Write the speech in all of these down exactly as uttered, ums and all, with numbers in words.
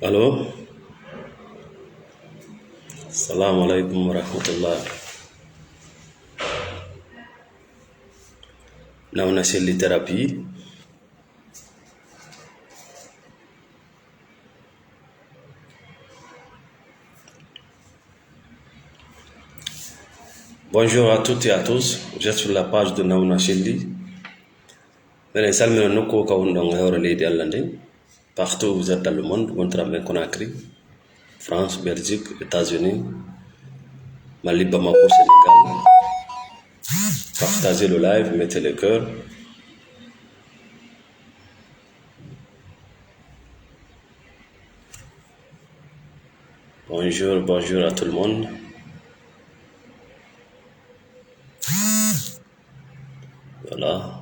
Allo. Assalamu alaikum wa rahmatullah. Nawna Selli Thérapie. Bonjour à toutes et à tous. Vous êtes sur la page de Nawna Selli. Meɗen salmina nokku ka wonɗon e hoore leydi Allah ndin. Partout où vous êtes dans le monde, Gontram et Conakry, France, Belgique, États-Unis, Mali, Bamako, Sénégal. Partagez le live, mettez le cœur. Bonjour, bonjour à tout le monde. Voilà.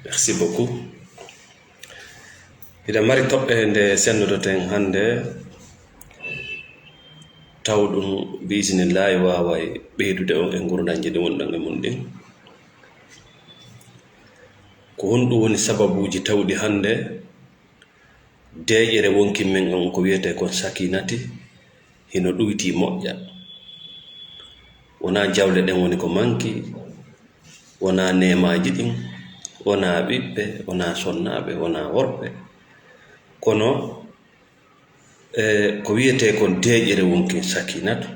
Merci beaucoup. Hiɗen mari toɓɓe nde sendototen hannde, taw ɗum bi isnillahi waaway ɓeydude on e ngurndanji ɗi wonɗon e mun ɗin. Ko honɗum woni sababuuji tawɗi hannde deeƴere wonki men on ko wiyetee kon sakinati hino ɗuyti moƴƴa? Wonaa jawle ɗen woni ko manki, wonaa neemaaji ɗin, wonaa ɓiɓɓe, wonaa sonnaaɓe, wonaa worɓe. Kono, e, ko wiyetee kon deeƴere wonki sakinatu,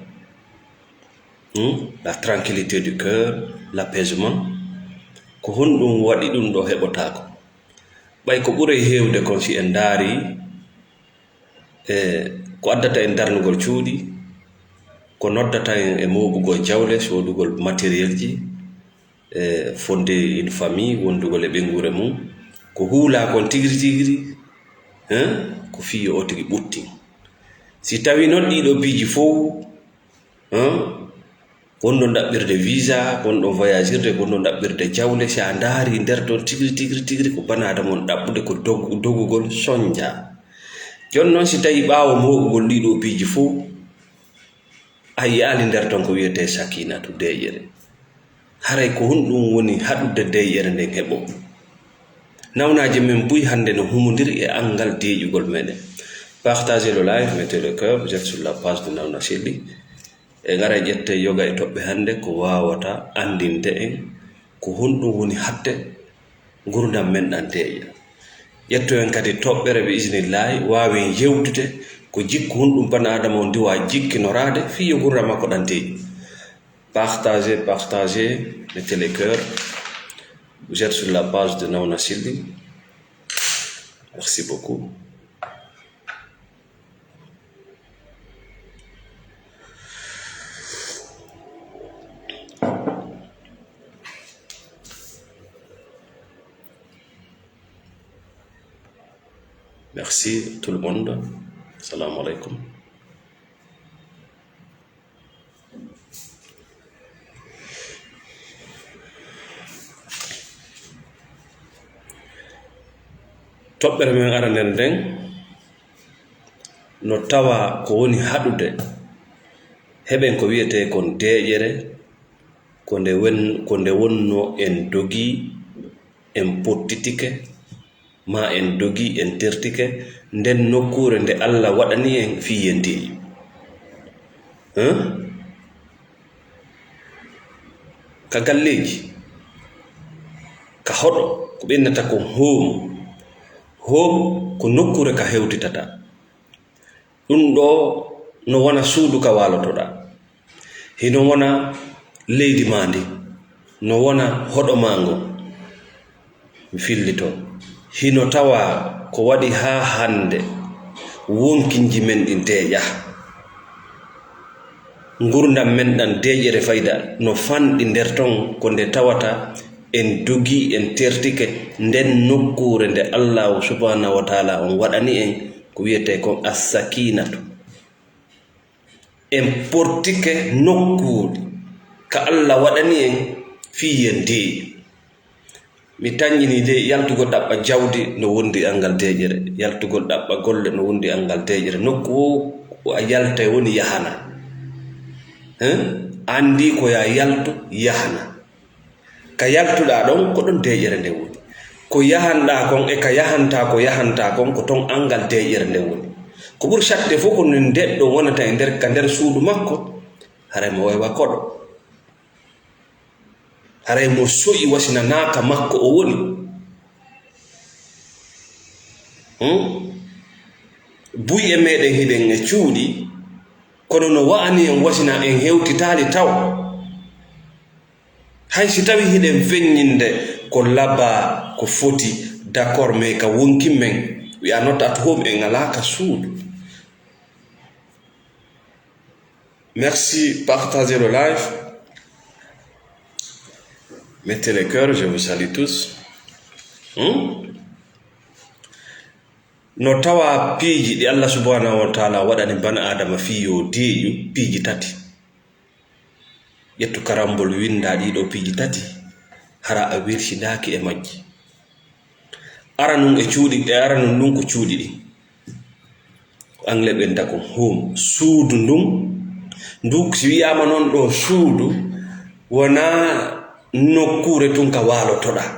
hmm? La tranquillité du cœur, l'apaisement. Ko honɗum waɗi ɗum ɗo heɓotaako? Ɓay ko ɓuri heewde kon si en ndaari, e, ko addata en darnugol cuuɗi, ko noddata en e mooɓugol jawle, soodugol matériel ji, e, fonder une famille, wondugol e ɓeynguure mum, ko huulaa kon tigiri tigiri, hein, ko fii yo o tigi ɓuttin. Si tawii non ɗii ɗoo piiji fow, hein, wonɗon ɗaɓɓirde visa, wonɗon voyagirde, wonɗon ɗaɓɓirde jawle, si a ndaari nder ton tigiri tigiri tigiri, ko bana adama on ɗaɓɓude ko dog-, dogugol sonja. Jooni non si tawii ɓaawo mooɓugol ɗii ɗoo piiji fow, a yi'aali nder ton ko wiyetee sakinatu, deeƴere. Haray ko honɗum woni haɗude deeƴere nden heɓo? Nawnaaje men buy hannde no humondiri e anngal deeƴugol meɗen. Partagez le live, mettez le cœur, vous êtes sur la page de Nawna Selli. E ngara ƴette yoga e toɓɓe hannde ko waawata anndinde en ko honɗum woni hatte ngurndan men ɗan deeƴa. Ƴettoyen kadi toɓɓere bi isnillahi, waawen yewtude ko jikku honɗum bana adama on ndiwa jikkinoraade fii yo ngurndan makko ɗan deeƴi. Partagez, partagez, mettez les cœurs. Vous êtes sur la page de Nawna Selli. Merci beaucoup. Merci tout le monde. Salam alaikum. Toɓɓere men aranere nden no tawa ko woni haɗude heɓen ko wiyetee kon deeƴere, ko nde wen-, ko nde wonno en dogii, en pottitike, maa en dogii, en tertike nden nokkuure nde Alla waɗani en fii yentee. Hein? Ka galleeji, ka hoɗo, ko ɓe innata kon home. Home ko nokkuure ka hewtitata. Ɗum ɗoo no wona suudu ka waalotoɗaa. Hino wona leydi maa ndin. No wona hoɗo maa ngon. Mi fillito. Hino tawaa ko waɗi haa hannde wonkinji men ɗin deeƴaa. Ngurndan men ɗan deeƴere fayda no fanɗi nder ton ko nde tawata en dogii, en tertike nden nokkuure nde Allaahu subhaanahu wa taala on waɗani en ko wiyetee kon as-sakiinatu. En portike nokkuure ka Alla waɗani en fii yen deeƴi. Mi tanƴinii de yaltugol ɗaɓɓa jawdi no wondi e anngal deeƴere, yaltugol ɗaɓɓa golle no wondi e anngal deeƴere. Nokku wo ko a yaltay woni yahana. Hein? Anndi ko yaa yaltu yahana. Ka yaltuɗaa ɗon, ko ɗon deeƴere nden woni. Ko Ko yahanɗaa kon e ka yahantaa ko yahantaa kon, ko ton anngal deeƴere nden woni. Ko ɓuri saɗde fof ko no neɗɗo wonata e nder, ka nder suudu makko, haray mo waywa koɗo. Haray mo so'i wasina naa ka makko o woni. Hmm? Buy e meɗen hiɗen e cuuɗi, kono no wa'ani en wasina en hewtitaali taw. Hay si tawi hiɗen feññinde ko labaa, ko foti, d'accord, mais ka wonkin men, we are not at home, en alaa ka suudu. Merci, partagez le live. Mettez les cœurs, je vous salue tous. Hmm? No tawa piiji ɗi Allah subhanahu wa taala waɗani bana Adama fii yo deeƴu piiji tati. Ƴettu karambol, winnda ɗiɗo piiji tati, hara a wirsindaaki e majji. Aranun e cuuɗi, e aranun ɗun ko cuuɗi ɗin. Ko anglais ɓen da ko home. Suudu ndun, ndu si wi'aama non ɗo suudu, wonaa nokkuure tun ka waalotoɗaa.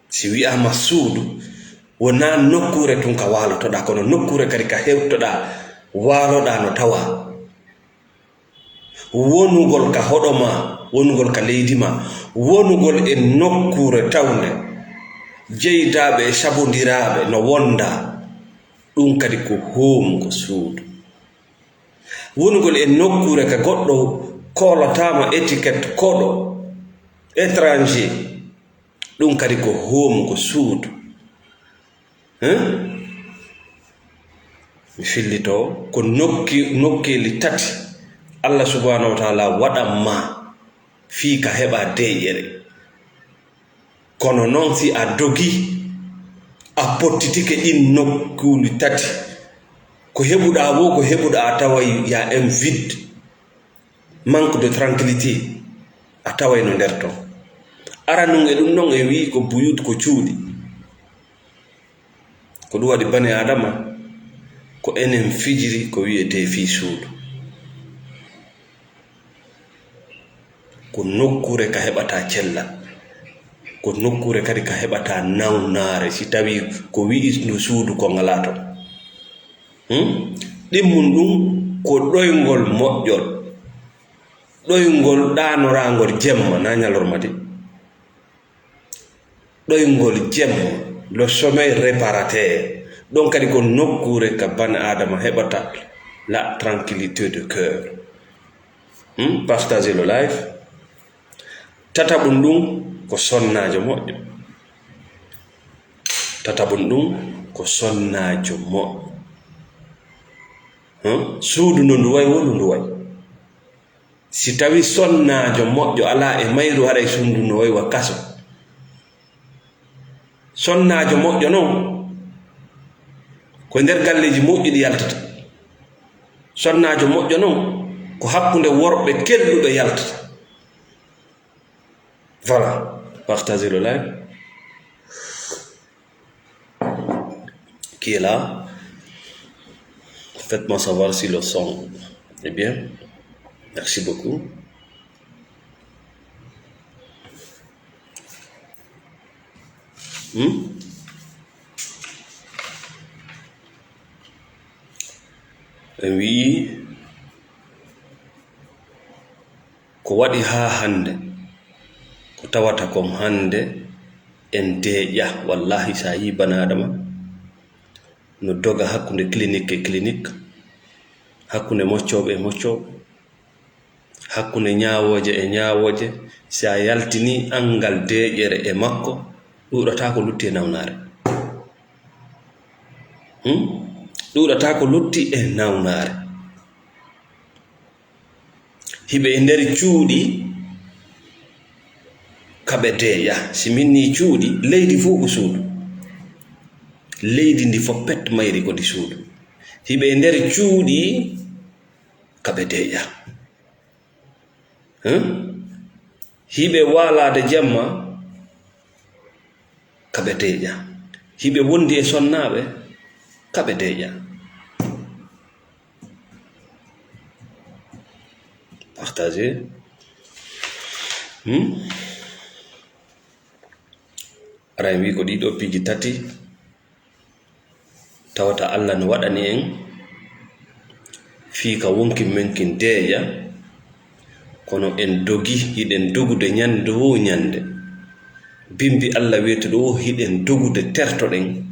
Si wi'aama suudu, wonaa nokkuure tun ka waalotoɗaa, kono nokkuure kadi ka hewtoɗaa, waaloɗaa no tawaa. Wonugol ka hoɗo maa, wonugol ka leydi maa, wonugol e nokkuure tawnde jeydaaɓe e sabondiraaɓe no wondaa, ɗun kadi ko home, ko suudu. Wonugol e nokkuure ka goɗɗo koolataama étiquette koɗo, étranger, ɗun kadi ko home, ko suudu. Hein? Mi fillitoo, ko nokki-, nokkeeli tati Allah subhanahu wa taala waɗan maa fii ka heɓaa deeƴere. Kono non, si a dogii, a pottitike ɗin nokkuuli tati, ko heɓuɗaa woo, ko heɓuɗaa, a taway y a un vide, manque de tranquillité, a taway no nder ton. Aranun e ɗun non, en wi'i ko buyut, ko cuuɗi. Ko ɗun waɗi bani Aadama, ko enen fijiri ko wi'etee fii suudu. Ko nokkuure ka heɓataa cellal. Ko nokkuure kadi ka heɓataa nawnaare, si tawii ko wi'i no suudu kon alaa ton. Hmm? Ɗimmun ɗun ko ɗoyngol moƴƴol. Ɗoyngol ɗaanoraangol jemma, naa ñalorma de. Ɗoyngol jemma, le sommeil réparateur. Ɗon kadi ko nokkuure ka bani Aadama heɓata la tranquillité de cœur. Hmm? Partagez le live. Tataɓun ɗun ko sonnaajo moƴƴo. Tataɓun ɗun ko sonnaajo moƴƴo. Hmm? Suudu no ndu wayi, woo no ndu wayi. Si tawii sonnaajo moƴƴo alaa e mayru, haray suudu no wayi wa kaso. Sonnaajo moƴƴo non, ko nder galleeji moƴƴi ɗi yaltata. Sonnaajo moƴƴo non, ko hakkunde worɓe kelluɓe yaltata. Voilà, partagez le live. Qui est là? Faites-moi savoir si le son est bien. Merci beaucoup. Hmm? En wi'i ko waɗi haa hannde, ko tawata kon hannde en deeƴa. Wallaahi, si a yi'i bani Aadama no doga hakkunde clinique e clinique, hakkunde moccooɓe e moccooɓe, hakkunde ñaawooje e ñaawooje, si a yaltinii anngal deeƴere e makko, ɗuuɗataa ko lutti e nawnaare. Hmm? Ɗuuɗataa ko lutti e nawnaare. Hiɓe e nder cuuɗi, ka ɓe deeƴa. Si min nii cuuɗi, leydi fof ko suudu. Leydi ndi fof pet mayri ko ndi suudu. Hiɓe e nder cuuɗi, ka ɓe deeƴa. Hum? Hiɓe waalaade jemma, ka ɓe deeƴa. Hiɓe wondi e sonnaaɓe, ka ɓe deeƴa. Partagez. Hmm? Ibrahim wi ko ɗiɗo piiji tati tawata Allah no waɗani en fii ka wonki men kin deeƴa, kono en dogi, hiɗen dogude ñande woo ñande. Bimbi Allah weetuɗo woo, hiɗen dogude tertoɗen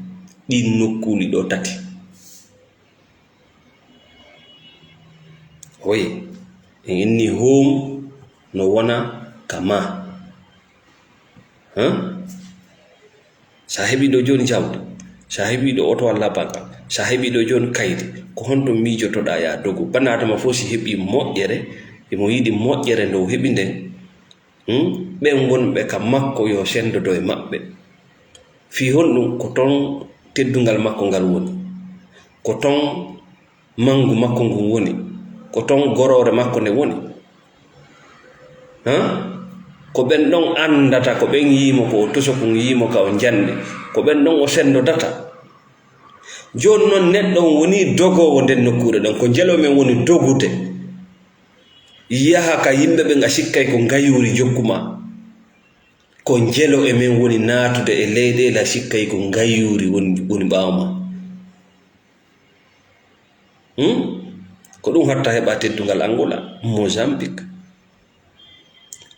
ɗin nokkuuli ɗo tati. Hoy, en inni home no wona ka ma. Huh? Sa heɓi ɗo jooni jawdi, sa heɓi ɗo oto walla baggal, sa heɓi ɗo jooni kaydi, ko honto miijotoɗaa ya dogu? Bana Adama fof si heɓi moƴƴere, emo yiɗi moƴƴere nde o heɓi nden, hmm? Ɓen wonɓe ka makko yo senndodo e maɓɓe. Fii honɗum? Ko ton teddungal makko ngal woni. Ko ton mangu makko ngun woni, ko ton goroore makko nde woni. Han? Ko ɓen ɗon anndata, ko ɓen yiimo ko o tusokun, yiimo ka o njannde, ko ɓen ɗon o senndodata. Jooni non neɗɗo on woni dogoowo nden nokkuure ɗon, ko njelo men woni dogude. Yaha ka yimɓe ɓen a sikkay ko ngayuuri jokku ma. Ko njelo e men woni naatude e leyɗeele a sikkay ko ngayuuri woni, woni ɓaawo ma. Hmm? Ko ɗum hatta heɓa teddungal Angola, Mozambique.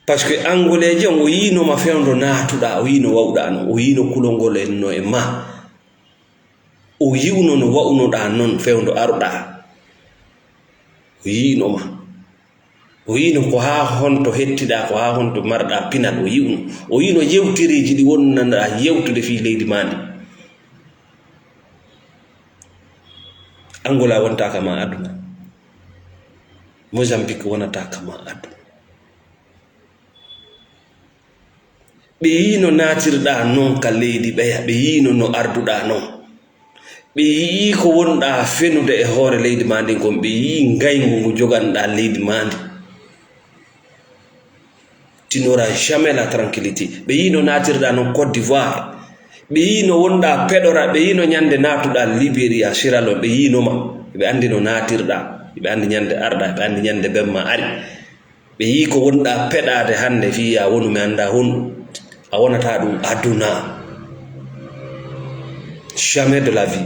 Parce que Angolais on o yiino ma fewndo naatuɗaa, o yiino wawɗaa non, o yiino kulol ngol en no e ma. O yi'uno no wa'unoɗaa non fewndo aruɗaa. O yiino ma. O yiino ko haa honto hettiɗaa, ko haa honto marɗaa pinal. O yi'uno. O yiino yewtereeji ɗi wonnaɗaa yewtude fii leydi maa ndi. Angola wontaa kama aduna. Mozambique wonataa kama aduna. Ɓe yiino naatirɗaa non ka leydi ɓeya, ɓe yiino no arduɗaa non. Ɓe yi'i ko wonɗaa fenude e hoore leydi maa ndin kon, ɓe yi'i ngayngu ngu joganɗaa leydi maa ndi. Tu n'auras jamais la tranquillité. Ɓe yiino naatirɗaa non Côte d'Ivoire. Ɓe yiino wonɗaa peɗora, ɓe yiino ñande naatuɗaa Libéria, Sierra Leone, ɓe yiino ma. Ɓe anndi no naatirɗaa, ɓe anndi ñande arɗaa, ɓe anndi ñande bemma ari. Ɓe yi'i ko wonɗaa peɗaade hannde, fii a wonu mi anndaa honɗum. A wonataa ɗum aduna. Jamais de la vie.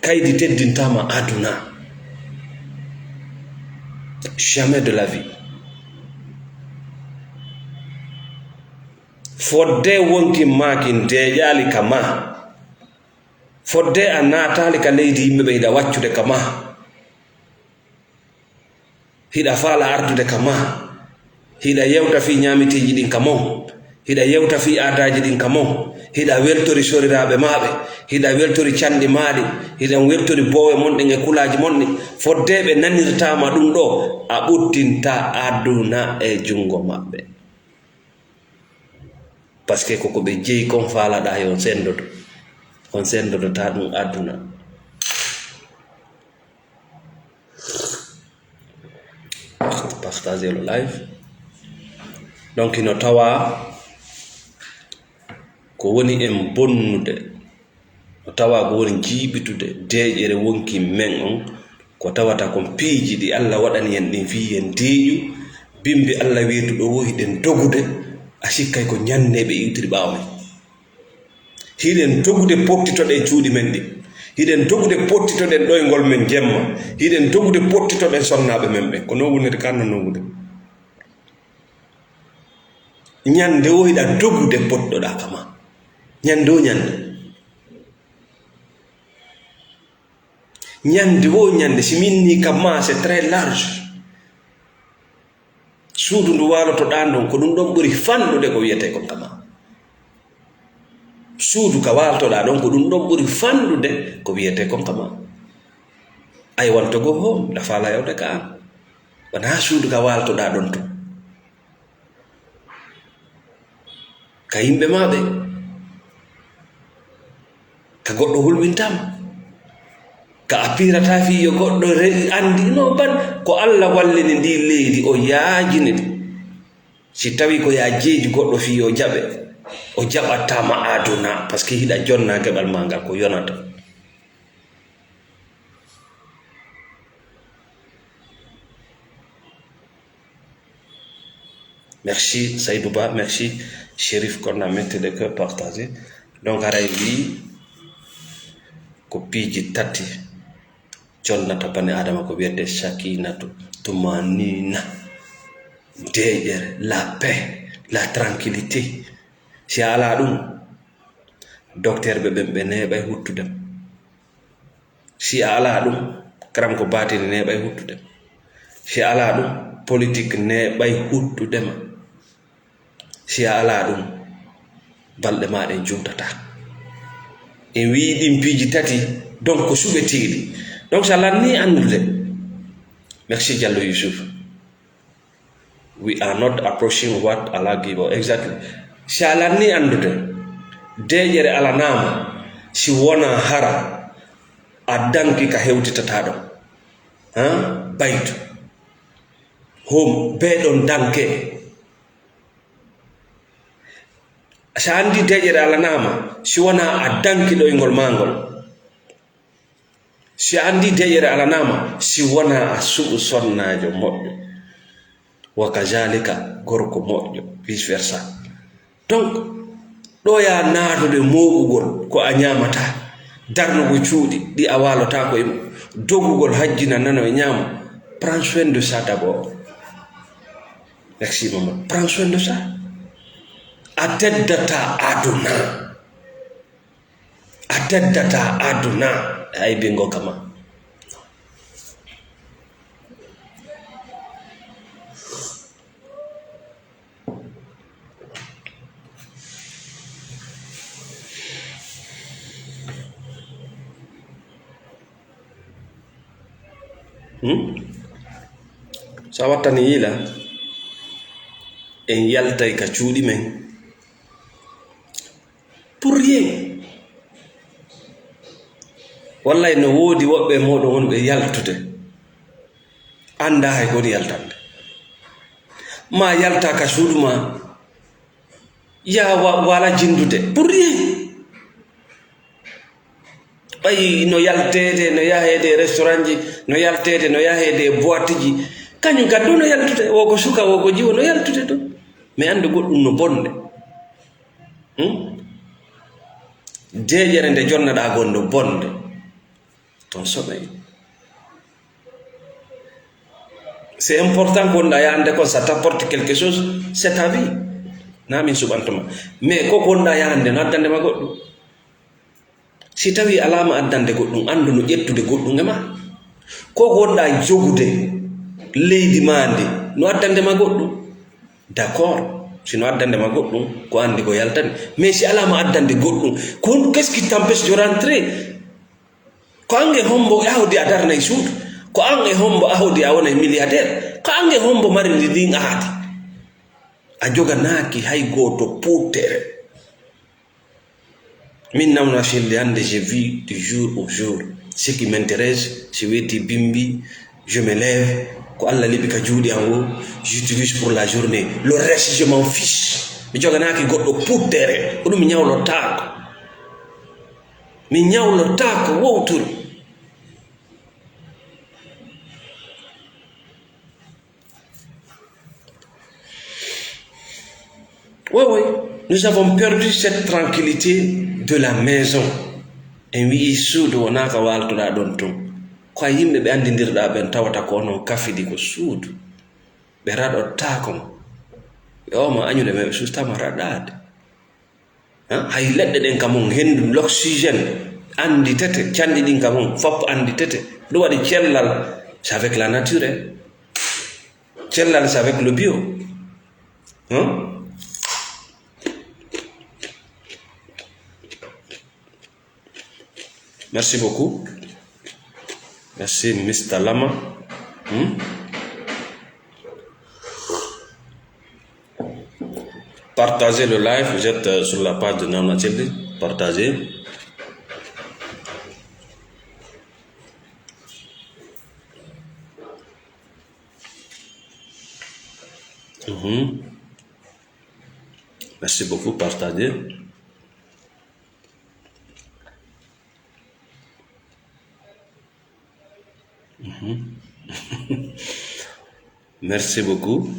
Kaydi teddintaama aduna. Jamais de la vie. Fodde wonki maakin deeƴaali ka ma. Fodde a naataali ka leydi yimɓe ɓe hiɗa waccude ka ma. Hiɗa faala ardude ka ma. Hiɗa yewta fii ñaamiteeji ɗin ka mon. Hiɗa yewta fii aadaaji ɗin ka mon. Hiɗa weltori soriraaɓe maa ɓe. Hiɗa weltori canɗi maa ɗi. Hiɗa weltori boowe mon ɗin e kulaaji mon ɗin. Fodde ɓe nanirtaama ɗum ɗo, a ɓuttinta aduna e junngo maɓɓe. Parce que ko ko ɓe jeyi kon faalaɗaa yo on senndodo. On senndodotaa ɗum aduna. Partager le live. Donc, no tawa ko woni en bonnude, no tawa ko woni jiiɓitude deeƴere wonki men on, ko tawata kon piiji ɗi Allah waɗani en ɗin fii en deeƴu, bimbi Allah weetuɗo woo hiɗen dogude, a sikkay ko ñanne ɓe iwtiri ɓaawo men. Hiɗen dogude pottitoɗen cuuɗi men ɗi. Hiɗen dogude pottitoɗen ɗoyngol men jemma. Hiɗen dogude pottitoɗen sonnaaɓe men ɓen. Ko non woniri kan no nongude. Ñande woo hiɗa dogude pottoɗaa ka ma. Ñande woo ñande. Ñande woo ñande, si min nii ka ma, c'est très large. Suudu ndu waalotoɗaa ndun, ko ɗum ɗon ɓuri fanɗude ko wiyetee kon ka ma. Suudu ka waaltoɗaa ɗon, ko ɗum ɗon ɓuri fanɗude ko wiyetee kon ka ma. Ay wanto goo hoo, miɗa faala yawde ka an. Wanaa suudu ka waaltoɗaa ɗon tun. Ka yimɓe maa ɓe, ka goɗɗo hulɓintaama, ka a piirataa fii yo goɗɗo re-, anndi, no ban, ko Alla wallini ndii leydi, o yaajini ndi. Si tawii ko yaa jeeju goɗɗo fii yo jaɓe, o jaɓataa ma aduna, parce que hiɗa jonna geɓal maa ngal ko yonata. Merci Saydou Ba, merci Chérif Konda, mettez le cœur partagé. Donc haray wi ko piiji tati jonnata bani adama, ko wiyete sakinatu, tumanina, deeƴere, la paix, la tranquillité. Si a alaa ɗum, docteur ɓe ɓen ɓe neeɓay huttude ma. Si a alaa ɗum, karam ko baatini neeɓay huttude ma. Si a alaa ɗum, politique neeɓay huttude ma. Si a alaa ɗum, balɗe maa ɗen juutataa. En wii ɗin piiji tati, donc ko suɓeteeɗi. Donc si a lannii anndude, merci Diallo Yusuf. We are not approaching what Allah give us. Exactly. Si a lannii anndude, deeƴere alanaama si wonaa hara a danki ka hewtitataa ɗon. Ha? Baytu. Hom, bee ɗon danke. Si a anndi deeƴere alanaama si wonaa a danki ɗoyngol maa ngol. Si a anndi deeƴere alanaama si wonaa a suɓu sonnaajo moƴƴo, wa kazalika gorko moƴƴo, vice versa. Donc ɗo yaa naatude mooɓugol ko a ñaamataa, darnugo cuuɗi ɗi a waalotaako e mum, dogugol hajjina nano e ñaamo. Prends soin de ça d'abord. Merci maman, prends soin de ça. A teddataa aduna. A teddataa aduna e aybingo kama. Hmm? So a wattani yiila, en yaltay ka cuuɗi men. Pour rien. Wallay no woodi woɓɓe e mooɗon wonɓe yaltude, anndaa hay ko woni yaltande. Maa yalta ka suudu maa, yaa wa-, wala jinndude. Pour rien. Ɓay no yalteede, no yaheede e restaurantji, no yalteede, no yaheede e boîteji. Kañum kadi ɗum no yaltude. Wo ko suka, wo ko jiwo, no yaltude ɗum. Mais anndu goɗɗum no bonde. Hmm? Deeƴere nde jonnaɗaa gon no bonde. Ton sommeil. C'est important ko wonɗaa yahande kon, ça t'apporte quelque chose, c'est ta vie. Na min suɓantuma. Mais ko ko wonɗaa yahande no addande ma goɗɗum. Si tawii alaa ma addande goɗɗum, anndu no ƴettude goɗɗum e ma. Ko ko wonɗaa jogude leydi maa ndi, no addande ma goɗɗum. D'accord, si no addande ma goɗɗum, ko anndi ko yaltani. Mais si alaa ma addande goɗɗum, ko honɗum, qu'est-ce qui t'empêche de rentrer? Ko an e hombo ahodi a darnay suudu? Ko an e hombo ahodi a wonay milliardaire? Ko an e hombo mariri ndin ahadi? A joganaaki hay gooto puuttere. Min nawna fille hannde, je vis du jour au jour. Ce qui m'intéresse, si weeti bimbi, je me lève, ko Allah liɓi ka juuɗe am o, j'utilise pour la journée. Le reste, je m'en fiche. Mi joganaaki goɗɗo puuttere, ko ɗum mi ñawlotaako. Mi ñawlotaako wowturu. Oui, oui. Nous avons perdu cette tranquillité de la maison. En wi'i suudu wonaa ka waaltuɗaa ɗon tun. Ko a yimɓe ɓe anndidirɗaa ɓen tawata ko onon kafidi ko suudu. Ɓe raɗotaako mo. Ɓe ooma añude, mais ɓe sustaama raɗaade. Hein? Hay leɗɗe ɗen ka mum, henndu, l'oxygène, annditete, canɗi ɗin ka mum, fof annditete. Ɗum waɗi cellal, c'est avec la nature, hein. Cellal, c'est avec le bio. Hein? Merci beaucoup. Merci, Mister Lama. Hmm? Partagez le live, vous êtes, euh, sur la page de Nana Tchelde. Partagez. Mhm. Merci beaucoup, partagez. Mhm. Merci beaucoup,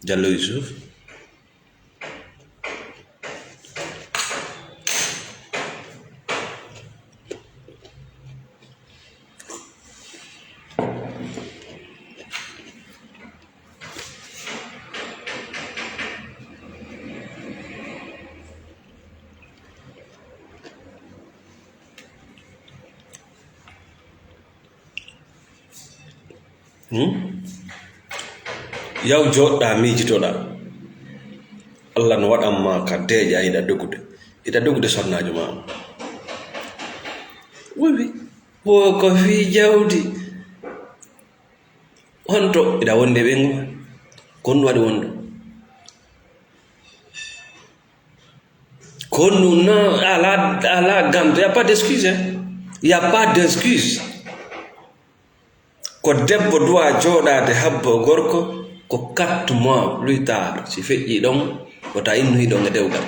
Diallo Youssouf. Hmm? Yaw jooɗɗaa, miijitoɗaa. Allah no waɗan ma ka deeƴa, hiɗa dogude. Hiɗa dogude sonnaajo ma on. Wi, wi. Wo ko fii jawdi. Honto hiɗa wondi e ɓeyngu ma? Ko honɗum waɗi wondu? Ko honɗum na, ala, ala ganto, y a pas d'excuse, hein? Y a pas d'excuse. Ko debbo duwa jooɗaade habbo gorko ko quatre mois plus tard, si feƴƴi ɗon, wota innu hiɗon e dewgal.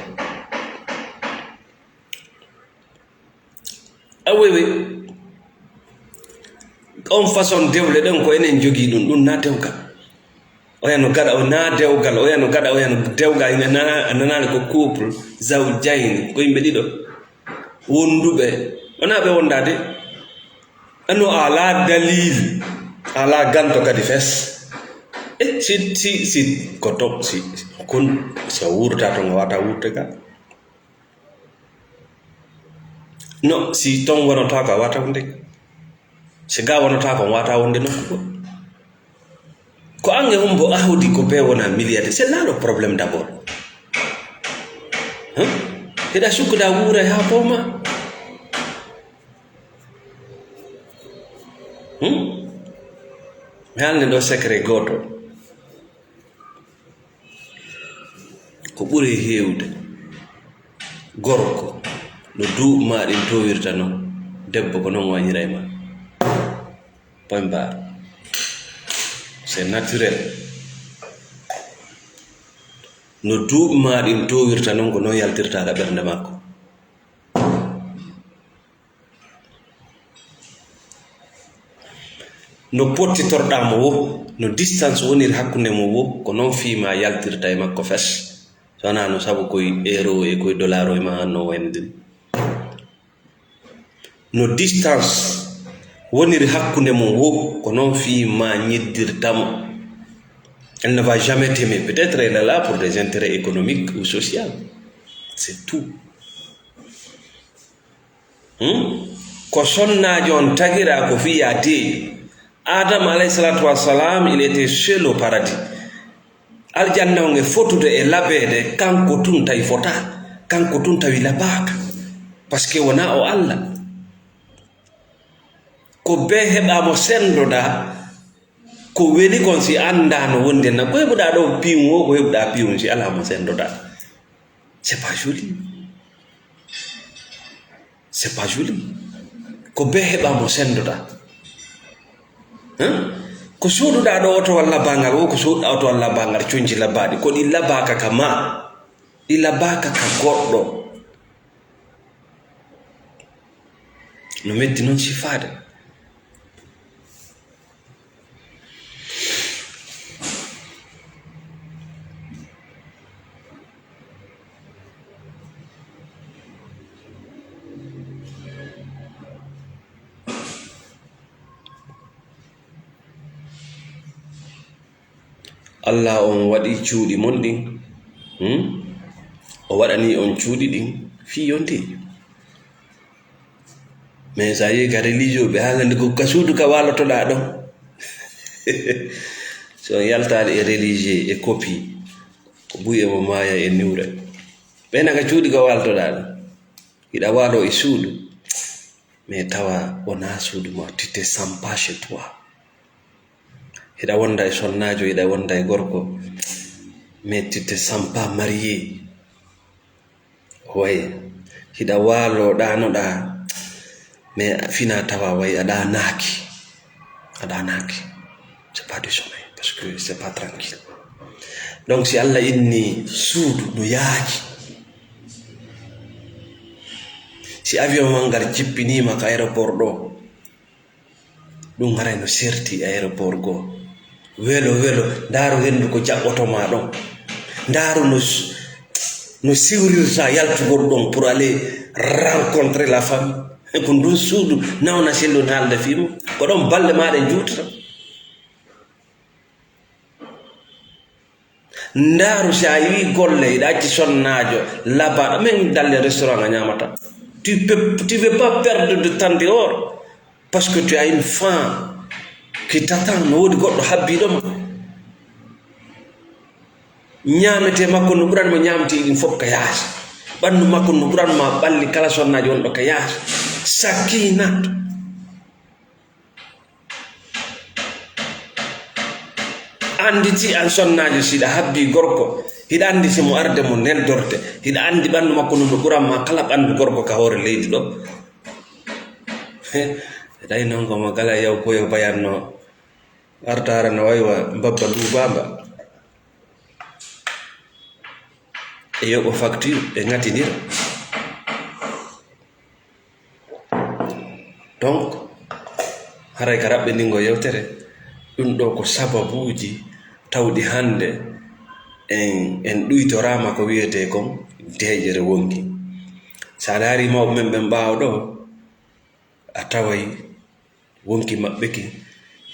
A wewe. On façon dewle ɗen ko enen jogii ɗum, ɗum na dewgal. Oya no gaɗa, o na dewgal, oya no gaɗa, oya no dewgal, ina nana, a nanaani ko couple, zawjayni, ko yimɓe ɗiɗo. Wonduɓe, wona ɓe wondaade. Ano ala dalil, ala ganto kadi fes. E si, si, si, ko to, si, kun, si a wuurta to nga wata wuurte ka. No, si ton wonata ko a wata wonde. Si ga wonata ko wata wonde nokku ko. Ko ange humbo ahudi ko be wona milliardaire. C'est là le problème d'abord. Hein? Hiɗa sukkuda wuura ha poma. Hmm? Mi haalni ɗo secret gooto. Ko ɓuri heewde, gorko no duuɓi maa ɗin toowirta non, debbo ko non wañira e maa. Point barre. C'est naturel. No duuɓi maa ɗin toowirta non, ko non yaltirta ka ɓernde makko. No pottitorɗaa mo wo, no distance woniri hakkunde mo wo, ko non fii maa yaltirta e makko fes. So wanaa no sabu koye euro e koye dollar o e maa no waynodiri. No distance woniri hakkunde mo wo, ko non fii maa ñiddirta mo. Elle ne va jamais t'aimer. Peut-être elle est là pour des intérêts économiques ou sociaux. C'est tout. Hmm? Ko sonnaajo on tagira ko fii yaa deeƴi. Adama alayhi salatu wassalam, il était seul au paradis. Aljanna on e fotude e labeede, kanko tun tawi fota, kanko tun tawi labaaka. Parce que wona o Allah. Ko be heɓa mo sendoda, ko weli kon si anndaano wonde na, ko heɓuɗaa ɗo piiwun o, ko heɓuɗaa piiwun si alaa mo sendoɗaa. C'est pas joli. C'est pas joli. Ko be heɓa mo sendoɗaa. Hein? Ko suuɗuɗaa ɗo oto walla bangal o, ko suuɗuɗaa oto walla bangal conci labaaɗi. Ko ɗi labaaka ka ma. Ɗi labaaka ka goɗɗo. No metti non sifaade. Allah on waɗi cuuɗi mon ɗin, hmm? O waɗani on cuuɗi ɗin fii yonteeji. Mais so a yehi ka religieux ɓe haalande ko ka suudu ka waalotoɗaa ɗon. So on yaltaali e religieux e copie, ko buy e mo maaya e niwre. Ɓeyna ka cuuɗi ka waalotoɗaa ɗon. Hiɗa waalo e suudu. Mais tawa wonaa suudu ma, tu te sens pas chez toi. Hiɗa wonda e sonnaajo, hiɗa wonda e gorko, mais tu te sens pas marié. Way, hiɗa waalo, ɗaanoɗaa, mais fina tawa way a ɗaanaaki. A ɗaanaaki. C'est pas du sommeil, parce que c'est pas tranquille. Donc, si Allah inni suudu no yaaji, si avion man ngal jippiniima ka aéroport ɗo, ɗum haray no serti aéroport goo. Welo, welo, ndaaru henndu ko jaɓɓoto ma ɗon. Ndaaru no s-, no siwrirta yaltugol ɗon pour aller rencontrer la famille. Ko ndun suudu nawna sellu haalde fii mum. Ko ɗon balɗe maaɗa njuutata. Ndaaru, si a yi'i golle, hiɗa acci sonnaajo, labaaɗo, min dalle restaurant a ñaamata. Tu peux, tu veux pas perdre de temps dehors parce que tu as une femme. Ki tatan, no woodi goɗɗo habbiiɗo ma. Ñaametee makko no ɓurani mo ñaamete ɗin fof ka yaasi. Ɓanndu makko no ɓurani ma ɓalli kala sonnaajo wonɗo ka yaasi. Sakiinat. Annditi an sonnaajo, si ɗa habbii gorko, hiɗa anndi si mo arde mo neldorde, hiɗa anndi ɓanndu makko no no ɓuran ma kala ɓanndu gorko ka hoore leydi ɗo. Tawi noon ko mo kala yaw koyo bayanno. Artaare no waywa mbabba luubaamba. E yoɓo facture, e ŋatindira. Donc, haray ka raɓɓindingo yewtere, ɗum ɗo ko sababuuji tawɗi hannde en, en ɗuytoraama ko wiyetee kon deeƴere wonki. So a ndaari mawɓe men ɓen ɓaawo ɗo, a taway wonki maɓɓe kin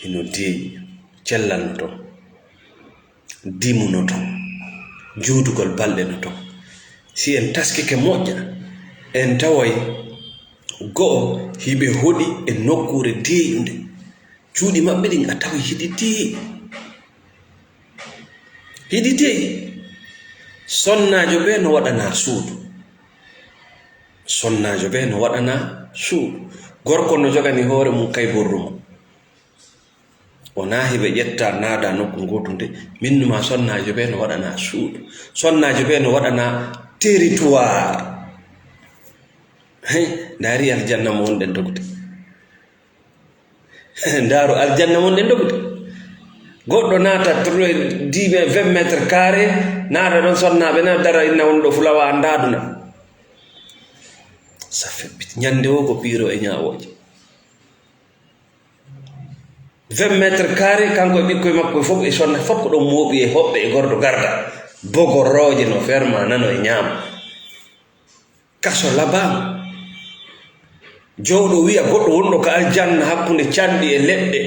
hino deeƴi, cellal no ton, dimu no ton, juutugol balɗe no ton. Si en taskike moƴƴa, en taway go'o hiɓe hoɗi e nokkuure deeƴunde. Cuuɗi maɓɓe ɗin a taway hiɗi deeƴi. Hiɗi deeƴi. Sonnaajo bee no waɗanaa suudu. Sonnaajo bee no waɗanaa suudu. Gorko no jogani hoore mum kayborru mum. Wonaa hiɓe ƴetta naada nokku ngootu nde. Min numa sonnaajo bee no waɗanaa suudu. Sonnaajo bee no waɗanaa territoire. Hey, ndaari aljanna mo wonɗen dogde. Ndaaru aljanna wonɗen dogde. Goɗɗo naata dix, vingt mètres carrés, naata ɗon sonnaaɓe na dara inna wonɗo fulawa annda aduna. Ça fait pitié. Ñande woo ko piiro e ñaawooje. Vingt mètres carrés, kanko e ɓikkoy makko fof e sonna, fof ko ɗon mooɓi e hoɓɓe e gordo garda. Bogorooje no ferma nano e ñaama. Kaso labaama. Jowɗo wi'a goɗɗo wonɗo ka aljanna hakkunde canɗi e leɗɗe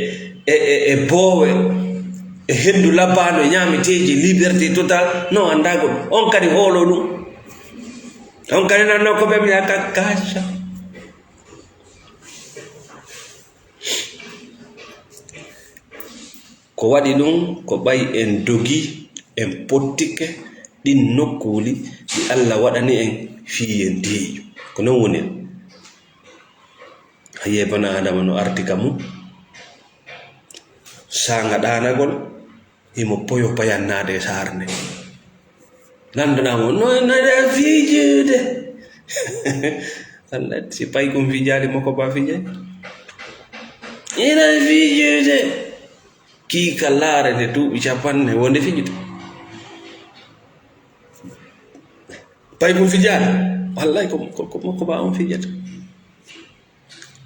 e, e, e boowe e henndu labaano e ñaameteeji, liberté totale, no anndagol. On kadi hoolo ɗum. On kadi nanno ko ɓe mbiya ka kaca. Ko waɗi ɗum ko ɓay en dogi, en pottike ɗin nokkuuli ɗi Alla waɗani en fii en deeƴu. Ko non woni en. A yi'ay bana Aadama no arti ka mum, saanga ɗaanagol, himo poyo payannaade e saare nden. Lanndanaa mo, "No, no eɗa fijude?" Alla, si paykun fijaali, moko ba fijay. "Eɗa fijude?" Kii ka laare nde duuɓi capanɗe wonde fijude. Paykun fijaali. Wallay ko, ko, ko moko ba on fijata.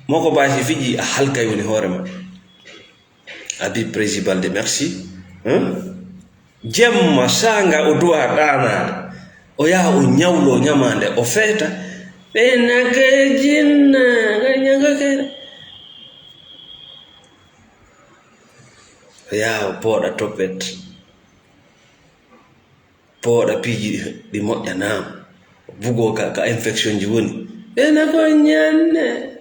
Moko ba si fiji a halkay woni hoore ma. Habib Prési Balde, merci. Hein? Jemma saanga o duwa ɗaanaade. O yaha o ñawlo ñamaande, o feeta. Ɓe naka jinna, ga ñaga kere. O yaha o pooɗa topet. Pooɗa piiji ɗi, ɗi moƴƴanaama. Bugoo ka, ka infection ji woni. Ɓe naka ñanne.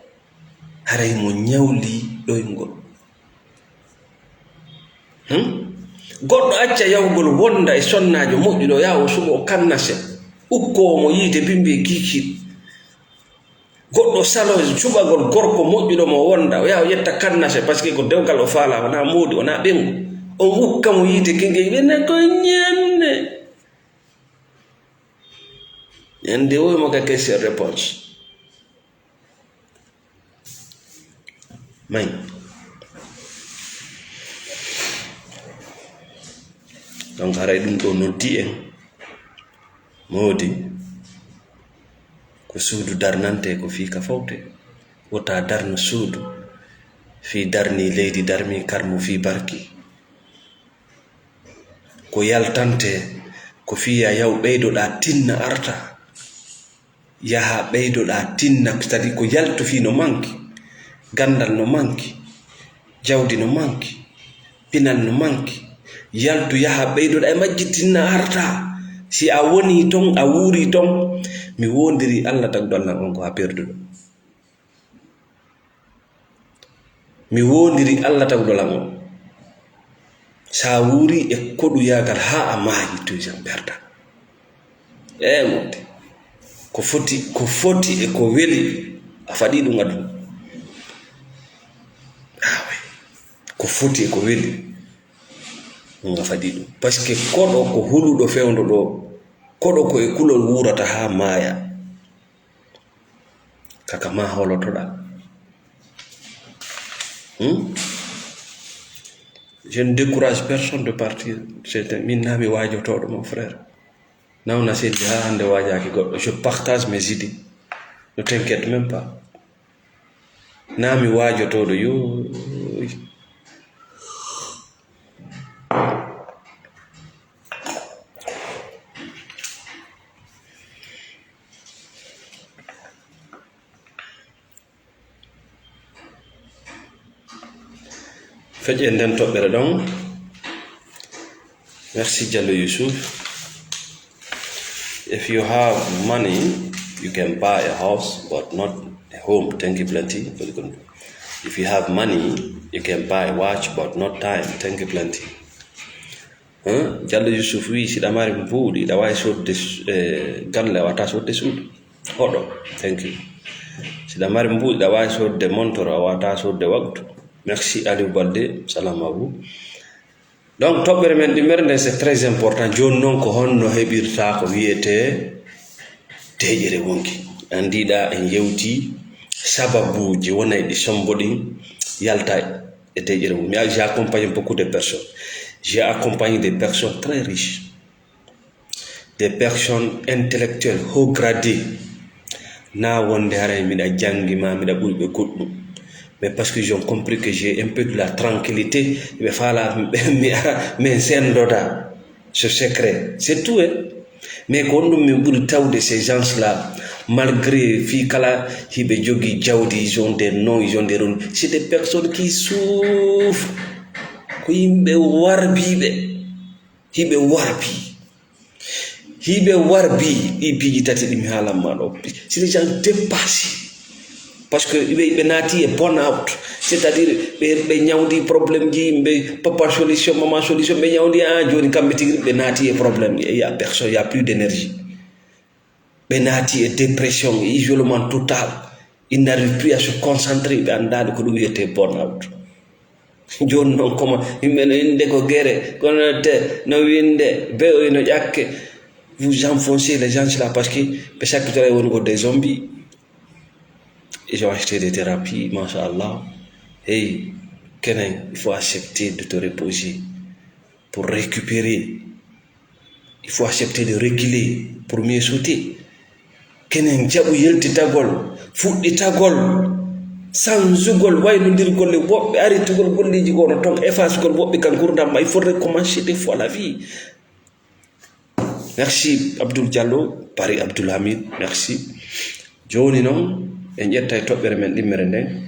Haray mo ñawli ɗoyngol. Hmm? Goɗɗo acca yahugol wonda e sonnaajo moƴƴuɗo, yaha o suɓo kannase, ukkoowo mo yiite bimbi e kiikiiɗe. Goɗɗo salo suɓagol gorko moƴƴuɗo mo wonda, o yaha o ƴetta kannase, parce que ko dewgal o faala, wonaa moodi, wonaa ɓeyngu. On ukka mo yiite kinge, ɓe na ko ñande. Ñande o mo ka question réponse. May. Donc, haray ɗum ɗo noddi en. Moodi, ko suudu darnante, ko fii ka fawte. Wota darnu suudu, fii darni leydi, darmi karmu fii barki. Ko yaltante, ko fii ya yaw ɓeydoɗaa tinna arta. Yaha ɓeydoɗaa tinna, c'est-à-dire ko yaltu fii no manki, ganndal no manki, jawdi no manki, pinal no manki. Yaltu yaha ɓeydoɗaa e majji tinna arta. Si a wonii ton, a wuurii ton, mi woondirii Alla tagɗo Alla on ko a perduɗo. Mi woondiri Allah tawɗo lan on. Sa wuuri e koɗuyaagal haa a maayi, tu es en perdant. E mofte. Ko foti, ko foti e ko weli, a faɗi ɗum aduna. Ah oui. Ko foti e ko weli, ɗum a faɗi ɗum. Parce que koɗo ko huluɗo fewndo ɗo, koɗo ko e kulol wuurata haa maaya. Kaka ma holotoɗa. Hmm? Je ne décourage personne de partir. C'est un, min na mi waajotooɗo, mon frère. Nawna selli haa hannde waajaaki goɗɗo. Je partage mes idées. Ne t'inquiète même pas. Na mi waajotooɗo, yooy. Feƴƴen nden toɓɓere ɗon. Merci, Diallo Youssouf. If you have money, you can buy a house, but not a home. Thank you plenty. If you have money, you can buy a watch, but not time. Thank you plenty. Hein? Diallo Youssouf wi, si ɗa mari mbuuɗi, ɗa waawi soodde s-, eh, galle, a wata soodde suudu. Hoɗo. Thank you. Si ɗa mari mbuuɗi, ɗa waawi soodde montor, a wata soodde waktu. Merci, Aliou Balde. Salam à vous. Donc, toɓɓere men ɗimmere nden, c'est très important. Jooni noon, ko honno heɓirta ko wiyetee deeƴere wonki? Anndiɗa en yewti sababuuji wonay ɗi sombo ɗin yalta e deeƴere wonki. Mi, j'ai accompagné beaucoup de personnes. J'ai accompagné des personnes très riches, des personnes intellectuelles, haut gradées. Na wonde haray miɗa janngi ma miɗa ɓuri ɓe goɗɗum. Mais parce qu'ils ont compris que j'ai un peu de la tranquillité, ɓe faala mi ara, min senndoda ce secret. C'est tout, hein. Mais ko honɗum min ɓuri tawde ces gens-là, malgré fii kala hiɓe jogii jawdi, ils ont des noms, ils ont des renoms. C'est des personnes qui souffrent. Ko yimɓe warbiiɓe. Hiɓe warbii. Hiɓe warbii ɗi piiji tati ɗi mi haalan ma ɗo. C'est des gens dépassés. Parce que ɓe, ɓe naati e burn-out. C'est-à-dire, ɓe, ɓe ñawdi problème ji, ɓe papa solution, maman solution, ɓe ñawdi, ah, jooni kamɓe tigi ɓe naati e problème. Il y a personne, il y a plus d'énergie. Ɓe naati e dépression, e isolement total. Ils n'arrivent plus à se concentrer, ɓe anndaali ko ɗum wiyetee burn-out. Jooni noon, koma, yimɓe no innde ko gere, kono te, no winde, be'oy no ƴakke. Vous enfoncez les gens là parce que ɓe sakkitoray woni ko des zombies. Ils ont acheté des thérapies, machallah. Hey, kenen, il faut accepter de te reposer pour récupérer. Il faut accepter de reculer pour mieux sauter. Kenen jaɓu yeltitagol, fuɗɗitagol, sanzugol, waynondirgol e woɓɓe, aritugol golleeji goo no ton, effacegol woɓɓe ka ngurndan ma. Il faut recommencer des fois la vie. Merci, Abdoul Diallo, Paris Abdoul Hamid, merci. Jooni noon, en ƴettay toɓɓere men ɗimmere nden.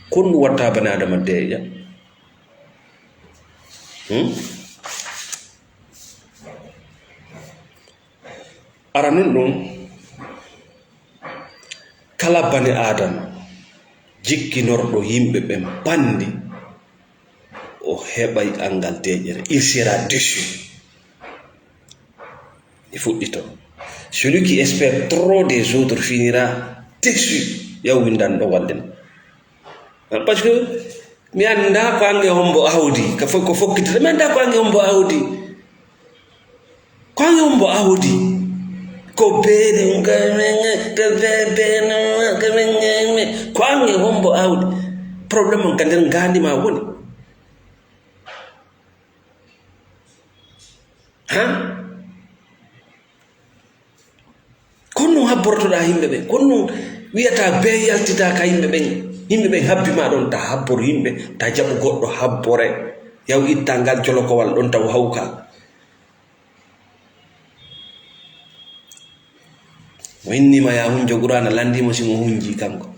Ko honɗum watta bani Aadama deeƴa? Hmm? Aranun ɗum, kala bani Aadama jikkinorɗo yimɓe ɓen banndi, o heɓay anngal deeƴere. Il sera déçu. E fuɗɗito. Celui qui espère trop des autres finira déçu. Yaw windan ɗo wallen. Parce que mi annda ko ange hombo awdi, ka fo-, ko fokkitata. Mi annda ko ange hombo awdi. Ko ange hombo awdi. Ko beeni, ko be-, beeni, ko ange hombo awdi. Problème on ka nder ngaandi ma woni. Ha? Ko honno habbortoɗaa yimɓe ɓen? Ko honno wi'ataa bee yaltitaa ka yimɓe ɓen? Yimɓe ɓen habbi ma ɗon, ta habbor yimɓe, ta jaɓu goɗɗo habbore. Yaw itta ngal jolokowal ɗon taw hawka. Mo inni ma ya hunjo Qur'aana, lanndi mo si mo hunji kanko.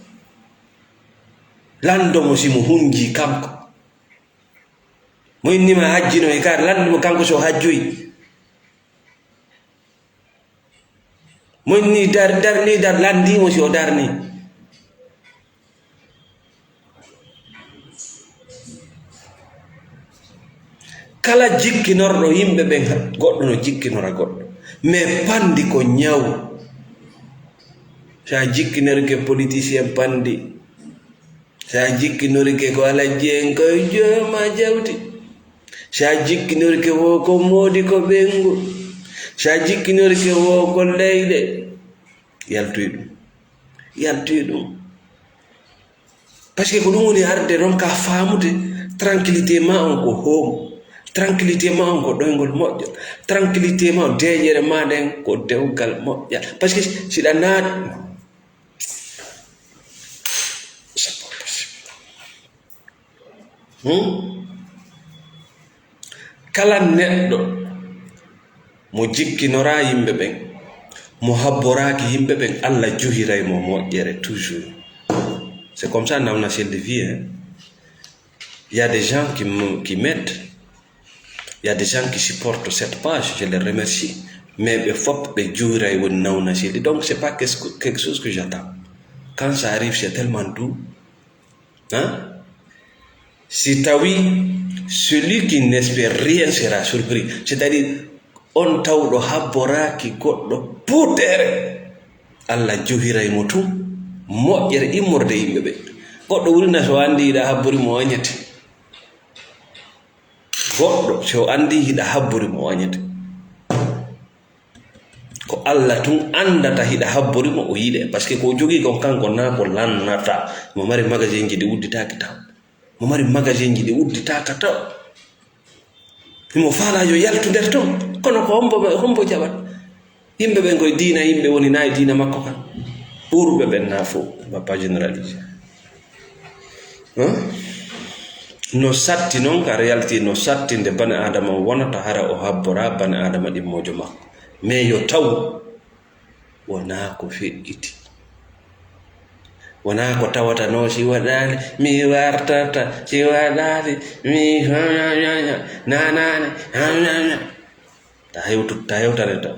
Lanndo mo si mo hunji kanko. Mo inni ma hajjino e kaari, lanndo mo kanko so hajjoyi. Mo inni dar, darni dar, lanndi mo si o darni. Kala jikkinorɗo yimɓe ɓen, goɗɗo no jikkinora goɗɗo. Mais panndi ko ñaw. Si a jikkinorike politicien panndi, si a jikkinorike ko alajji en koye jooma jawdi, si a jikkinorike wo ko moodi ko ɓenngu, si a jikkinorike wo ko leyɗe, yaltoy ɗum. Yaltoy ɗum. Parce que ko ɗum woni arde ɗon ka faamude tranquillité ma on ko home. Tranquillité ma on ko ɗoyngol moƴƴo. Tranquillité ma on, deeƴere ma nden ko dewgal moƴƴa. Parce que si ɗa naat, c'est pas possible. Hmm? Kala neɗɗo mo jikkinora yimɓe ɓen, mo habboraaki yimɓe ɓen, Allah juhiray mo moƴƴere toujours. C'est comme ça, Nawna Selli vie, hein. Il y a des gens qui me, qui m'aident. Il y a des gens qui supportent cette page, je les remercie. Mais ɓe fop ɓe juhiray woni Nawna Selli. Donc, c'est pas quelque, quelque chose que j'attends. Quand ça arrive, c'est tellement doux. Hein? Si tawi, celui qui n'espère rien sera surpris. C'est-à-dire, on tawɗo habboraaki goɗɗo puutere, Allah juhiray mo tun moƴƴere immorde yimɓe ɓe. Goɗɗo wurina so anndi hiɗa habbori mo o añete. Goɗɗo, si o anndi hiɗa habbori mo o añete. Ko Allah tun anndata hiɗa habbori mo o yiɗe. Parce que ko o jogii kon kanko na ko lannata. Mo mari magasinji ɗi udditaaki taw. Mo mari magasinji ɗi udditaaka taw. Himo faalaa yo yaltu nder ton. Kono ko hombo, hombo jaɓat? Yimɓe ɓen koye diina yimɓe woni, na e diina makko kan? Ɓurɓe ɓen na fow, va pas généraliser. Hein? No satti non, ka réalité, no satti nde bani Aadama wonata hara o habbora bani Aadama ɗimmoojo makko. Mais yo taw wonaa ko feƴƴiti. Wonaa ko tawata no si waɗaali, mi wartata, si waɗaali, mi nanaani, ta hewtu-, ta hewtane taw.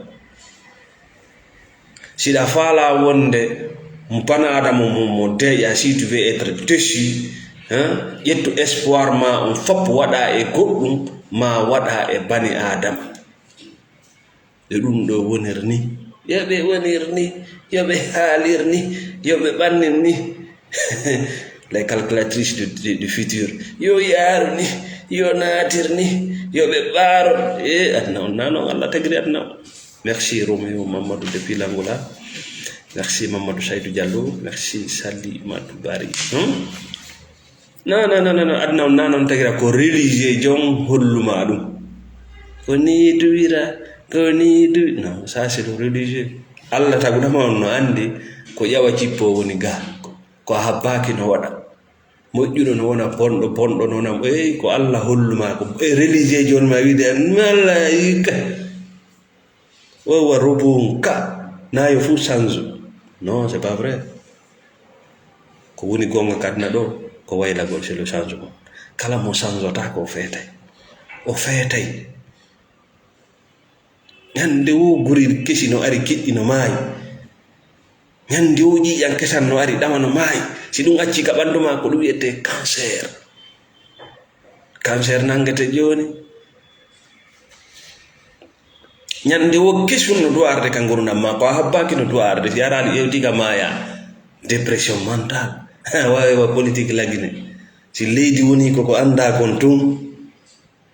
Si ɗa faalaa wonde mo bani Aadama mo, mo deeƴa, si tu veux être déçu, hein, ƴettu espoir ma on fop waɗa e goɗɗum, ma waɗa e bani Aadama. Ɓe ɗum ɗo wonir ni. Yo ɓe wonir ni, yo ɓe haalir ni, yo ɓe ɓannin ni. Les calculatrices du, du, du futur. Yo yaaru ni, yo naatir ni, yo ɓe ɓaaro. E aduna on na non, Allah tagiri aduna on. Merci Roméo Mamadou depuis l'Angola. Merci Mamadou Saïdou Diallo. Merci Sali Madou Bari. Hmm? Non, non, non, non, non. Aduna on na non tagira ko religieux jon holluma ɗum. Ko ni duwira, ko ni du-, non, ça c'est le religieux. Allah tagudama on no andi ko ƴawa cippo woni ga. Ko a habbaaki no waɗa. Moƴƴuɗo no wona bonɗo, bonɗo no wona, ey, ko Allah holluma ko. E religieux jon ma wiide, malaika. Wa huwa rabbuka. Na yo fuu change. Non, c'est pas vrai. Ko woni goonga ka aduna ɗo, ko waylagol, c'est le changement. Kala mo changeota ko o feetay. O feetay. Ñande wo guri kesi no ari, kiɗɗi no maayi. Ñande wo ƴiiƴan kesan no ari, ɗama no maayi. Si ɗum acci ka ɓandu ma, ko ɗum wiyete cancer. Cancer nangete jooni. Ñande wo kesun no duwa arde ka ngurndan ma, ko a habbaaki no duwa arde. Si araali ƴewti ka maaya, dépression mentale. Wawi wa politique lagine. Si leydi woni ko ko annda kon tun,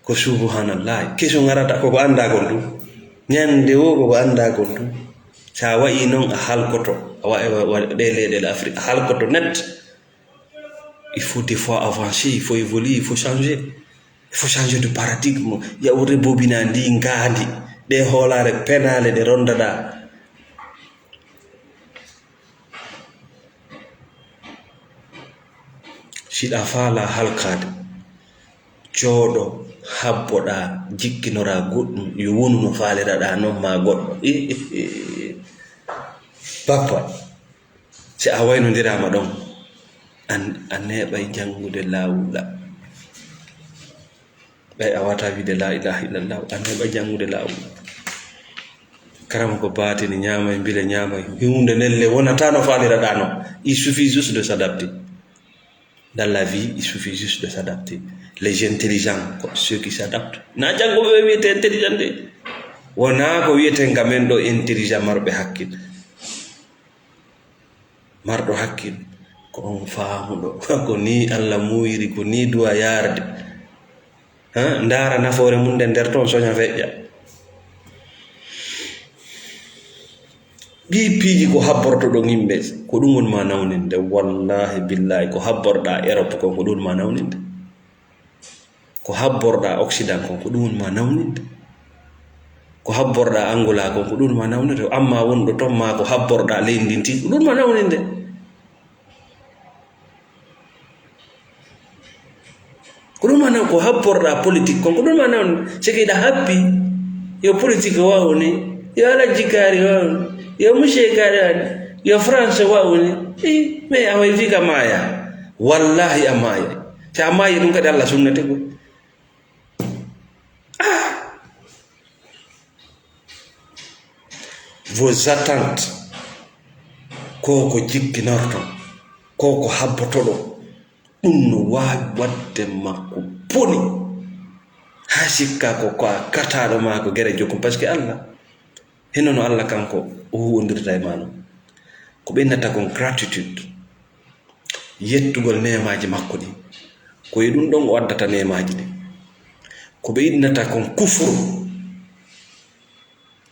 ko subhanallah. Kesun arata ko ko annda kon tun. Ñande wo ko ko annda kon tun. Sa wayi non a halkoto. A wa, wa, wa, ɗe leyɗe Afrique, a halkoto net. Il faut des fois avancer, il faut évoluer, il faut changer. Il faut changer de paradigme. Yaw rebobina ndi ngaandi. Ɗe hoolaare penaale ɗe rondaɗa. Siɗa faala halkaade, jooɗo, habboɗa, jikkinora goɗɗum, yo wonu no faaliraɗa non ma goɗɗo. Bappa. Si a waynondiraama ɗon, an, a neeɓay janngude laawuɗa. Ɓay a wata wiide la ilaha illallah, a neeɓay janngude laawuɗa. Karama ko baatini, ñaamay, mbile ñaamay. Huunde nelle wonata no faaliraɗa non. Il suffit juste de s'adapter. Dans la vie, il suffit juste de s'adapter. Les intelligents, ko ceux qui s'adaptent. Na janngo ɓe wiyete intelligent de. Wonaa ko wiyeten ka men ɗo intelligent marɓe hakkil. Marɗo hakkil, ko on faamuɗo. Ko ni Allah muuyiri, ko ni duwa yaarde. Ha? Ndaara nafoore mum nden nder ton soña feƴƴa. Ɗii piiji ko habbortoɗon yimɓe, ko ɗum woni ma nawninde. Wallaahi billaahi, ko habborɗaa Europe kon, ko ɗum woni ma nawninde. Ko habborɗaa Occident kon, ko ɗum woni ma nawninde. Ko habborɗaa Angola kon, ko ɗum woni ma nawninde. Amma wonɗo ton, ma ko habborɗaa leydi ndin tigi, ko ɗum woni ma nawninde. Ko ɗum woni ma naw-, ko habborɗaa politique kon, ko ɗum woni ma nawninde. C'est que hiɗa happi, yo politique waɗu ni, yo Alhaji Kaari waɗu ni, yo monsieur Kaari waɗu ni, yo France waɗu ni. I, mais a way fii ka maaya. Wallaahi a maaya. Si a maayi ɗum kadi Allah sunnete ko. Ah! Vos attentes, ko ko jikkinorton, ko ko habbotoɗon, ɗum no waawi waɗde ma ko boni. Haa sikka ko, ko a kataaɗo maa ko gere jokku, parce que Allah, hino no Allah kanko o huwondirta e maa non. Ko ɓe innata kon gratitude. Yettugol neemaaji makko ɗin. Ko e ɗum ɗon o addata neemaaji ɗin. Ko ɓe innata kon kufru.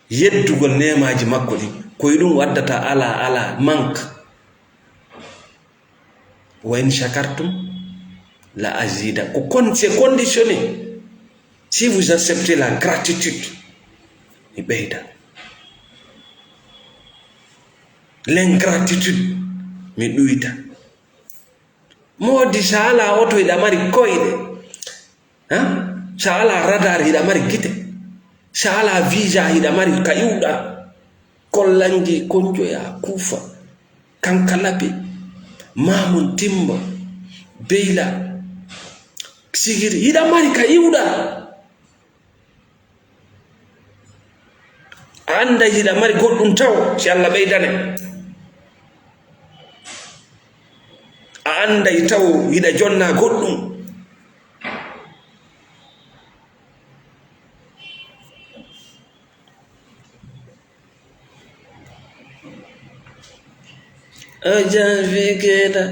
Yettugol neemaaji makko ɗin. Ko e ɗum o addata alaa, alaa, manque. Wa in shakartum la azida. Ko kon, c'est conditionné. Si vous acceptez la gratitude, mi ɓeyda. L'ingratitude, mi ɗuyta. Moodi, sa alaa oto, hiɗa mari koyɗe. Ha? Sa alaa radar, hiɗa mari gite. Sa alaa visa, hiɗa mari ka iwɗa. Kollanji, Konjoya, Kuufa, Kankalabe, Mamun Timbo, Beyla, Sigiri, hiɗa mari ka iwɗa. A annday hiɗa mari goɗɗum taw, si Allah ɓeydane. A annday taw hiɗa jonna goɗɗum. O janfi keeta,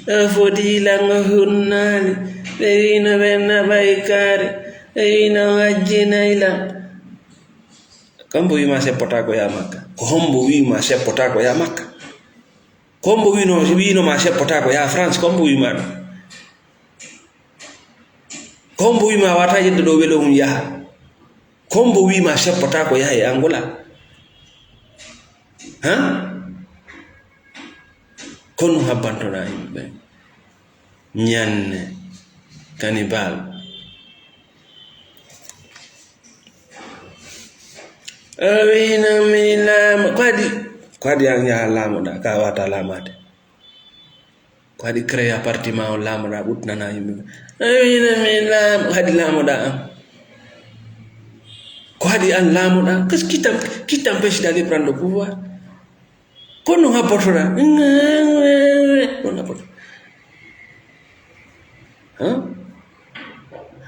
o foti lan, o hunnaali. Ɓe wiino ɓe naɓay kaari, ɓe wiino o hajjinay lan. Hombo wiima seppotaako yaa Makka? Ko hombo wiima seppotaako yaa Makka? Ko hombo wiino, wiino ma seppotaako yaa France? Ko hombo wiima ɗum? Ko hombo wiima wata yedde ɗo welo mum yaha? Ko hombo wiima seppotaako yaha e Angola? Ha? Ko no habbantoɗaa yimɓe ɓen? Ñanne, cannibal. O wiino mi laamo, ko haɗi, ko haɗi an yaha laamoɗaa, ka wata laamaade. Ko haɗi créé appartement on laamoɗaa, ɓuttananaa yimɓe ɓen. O wiino mi laamo, ko haɗi laamoɗaa an? Ko haɗi an laamoɗaa? Qu'est-ce qui t'em-, qui t'empêche d'aller prendre le pouvoir? Ko no habbotoɗaa? Ko no habbotoɗaa? Hein?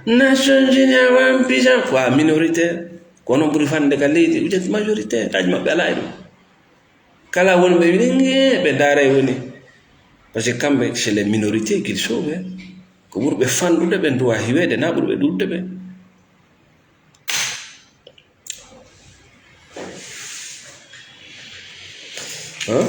Nations Unies a wan puissance, ko a minoritaire. Ko onon ɓuri fanɗude ka leydi, vous êtes majoritaire. Taji maɓɓe alaa e ɗum. Kala wonɓe wiɗen, eh, ɓe ndaaray woni. Parce que kamɓe, c'est les minorités qu'ils sauvent, hein. Ko ɓurɓe fanɗude ɓen duwa hiweede, na ɓurɓe ɗuuɗude ɓen. Hein?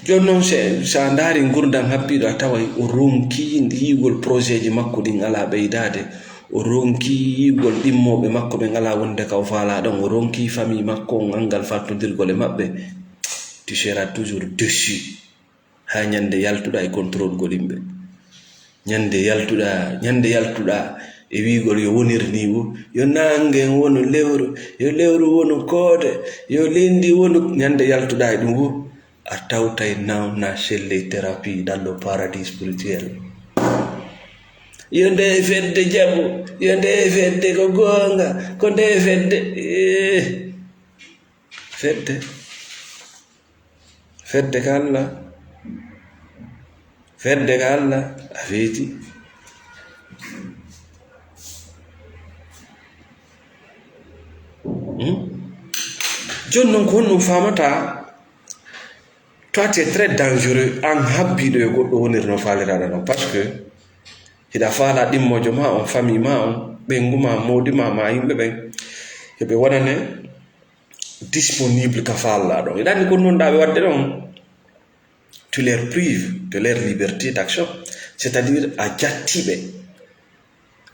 Jooni noon, se, so a ndaari nguurndam happiiɗo, a taway o ronkii yi'ugol projet ji makko ɗin alaa ɓeydaade. O ronkii yi'ugol ɗimmooɓe makko ɓen alaa wonde ka o faalaa ɗon. O ronkii famille makko on anngal faaltondirgol e maɓɓe. Tu seras toujours déçu. Haa ñande yaltuɗaa e contrôle gol yimɓe. Ñande yaltuɗaa, ñande yaltuɗaa e wi'ugol yo wonir nii wo, yo naange wonu lewru, yo lewru wonu koode, yo leydi wonu, ñande yaltuɗaa e ɗum wo, a tawtay nawna selle thérapie dans le paradis spirituel. Yo ndee fedde jaɓu, yo ndee fedde ko goonga, ko ndee fedde, eh, fedde. Fedde ka Allah. Fedde ka Allah a feeti. Hmm? Jooni noon ko honɗum faamata? Toi, c'est très dangereux. An habbiiɗo e goɗɗo woniri no faaliraɗa non. Parce que hiɗa faala ɗimmoojo ma on, famille ma on, ɓeyngu ma, moodi ma, ma yimɓe ɓen. Yo ɓe wonane disponible ka faalɗa ɗon. Hiɗa anndi ko non ɗa ɓe waɗde ɗon. Tu les prives de leur liberté d'action. C'est-à-dire a jattiiɓe.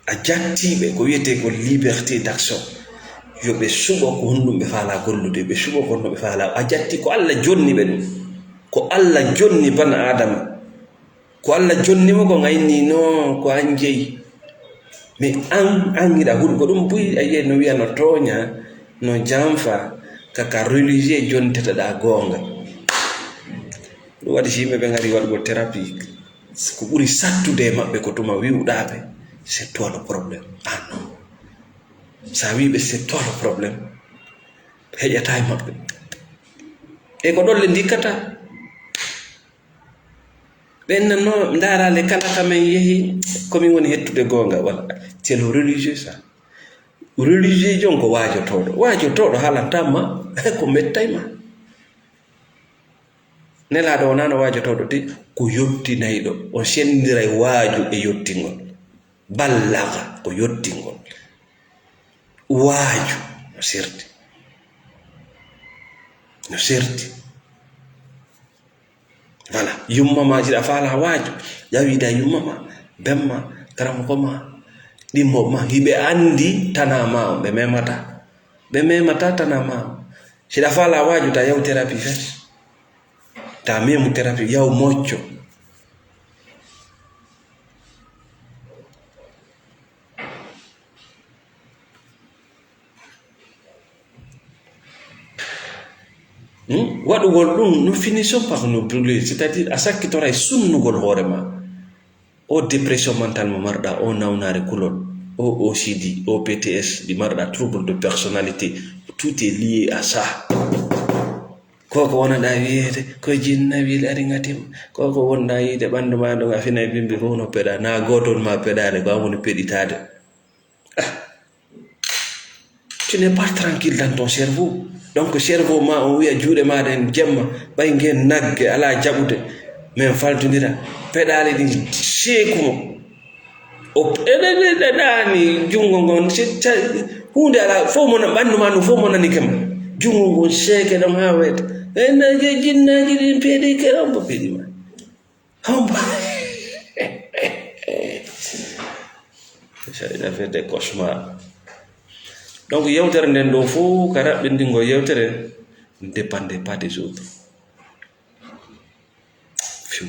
A jattiiɓe ko wiyetee ko liberté d'action. Yo ɓe suɓo ko honɗum ɓe faalaa gollude, ɓe suɓo ko honno ɓe faalaa. A jatti ko Allah jonni ɓe ɗum. Ko Allah jonni bana Aadama. Ko Allah jonni mo ko ngayni no ko an jeyi. Mais an, an hiɗa huɗi ko ɗum buy a yiyay no wiya no tooña, no janfa, ka, ka religieux jontetaɗa goonga. Ɗum waɗi si yimɓe ɓe ngari waɗugol thérapie, ko ɓuri sattude e maɓɓe ko tuma wi'uɗaa ɓe, c'est toi le problème. Ah non. Sa wi'i ɓe c'est toi le problème, heƴataa e maɓɓe. E ko ɗon le ndikkata. Ɓen nan no ndaaraale kala ka men yehi, ko min woni hettude goonga. Wala, c'est le religieux ça. Religieux jon ko waajotooɗo. Waajotooɗo haalanta ma ko mettay ma. Nelaaɗo wonaa no waajotooɗo de, ko yottinayɗo. O senndiray waaju e yottingol. Ballaga ko yottingol. Waaju no serti. No serti. Voilà, yumma ma jiɗa faala waaju, ƴawiida yumma ma, bemma, karamoko ma, ɗimmo ma, hiɓe anndi tana ma on, ɓe memata. Ɓe memata tana ma on. Siɗa faala waaju ta yaw thérapie fes. Ta memu thérapie, yaw mocco. Hmm? Waɗugol ɗum no finition par no brûler, c'est-à-dire a sakkitoray sunnugol hoore ma. O dépression mentale mo marɗa, o nawnaare kulol, o O C D, o P T S ɗi marɗa, trouble de personnalité, tout est lié à ça. Ko ko wonanɗa wiyeede ko jinna wil ari ngatima, ko ko wonɗa yiide ɓanndu ma ɗum a finay bimbi fof no peɗa, na gootol ma peɗaade ko an woni peɗitaade. Ah. Tu n'es pas tranquille dans ton cerveau. Donc cerveau ma on wiya juuɗe maɗa en jemma ɓay ngen nagge ala jaɓude, min faltodira peɗaali ɗin seeku mo. O ɗaani junngo ngon, huunde ala fof mo ɓanndu ma ndu fof mo nani kam. Junngo ngon seeke ɗon haa weeta. Ennaje jinnaaji ɗin peeɗi ke on mbo peeɗi ma. Hombo. C'est une affaire de cauchemar. Donc yewtere nden ɗo fof ka raɓɓindingol yewtere, ne dépendez pas des autres. Fiw.